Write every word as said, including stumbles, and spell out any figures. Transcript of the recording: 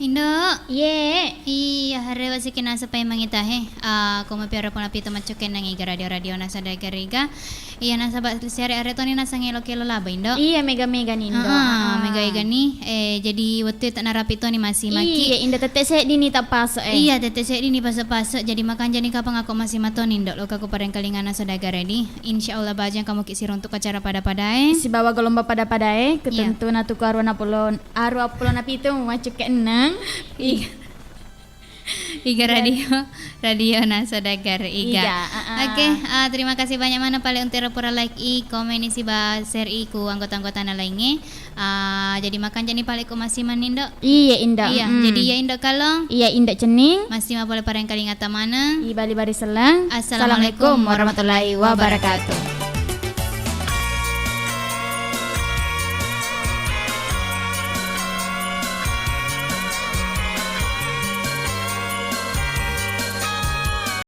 Indo. Iye. Iya, harre wasiki naseng paimeng ita he. Ah, ko mapiara pona pito maccokkennang iga radio-radio na sada gariga. Iya, nasaba siare are toni naseng elo-kelo laba, Indo. Iya, mega-mega ni, Indo. Heeh, mega-mega ni. Eh, jadi wettu itu narapi toni masi maki. Iya, Indo, tette seddi ni tappaso, eh. Iya, tette seddi ni paso-paso. Jadi makanja ni kapang ako masi matoni, Indo. Loka ku parengkalinganna sada gariga. Insya Allah bajang kamu ki siruntuk acara pada-padae. Sibawa gelombang pada-padae, iya, ketentuna tuku aruwa napolo Aruwa pulo napitu, maccokke enneng. Iya. Iga radio, radio na saudagar iga. Iga, ah, ah. Oke, ah, terima kasih banyak maneng pale untuk pura like i, komen i siba share i ku anggota-anggotana laingnge. Ah, jadi makanjani pale ko massimeng, Indo. Iya, Indo. Iya, mm. Jadi iya, Indo Kalong. Iya, Indo Cenning. Massima pole parengkalingatta maneng. Ibali-bali selleng. Assalamualaikum warahmatullahi wabarakatuh.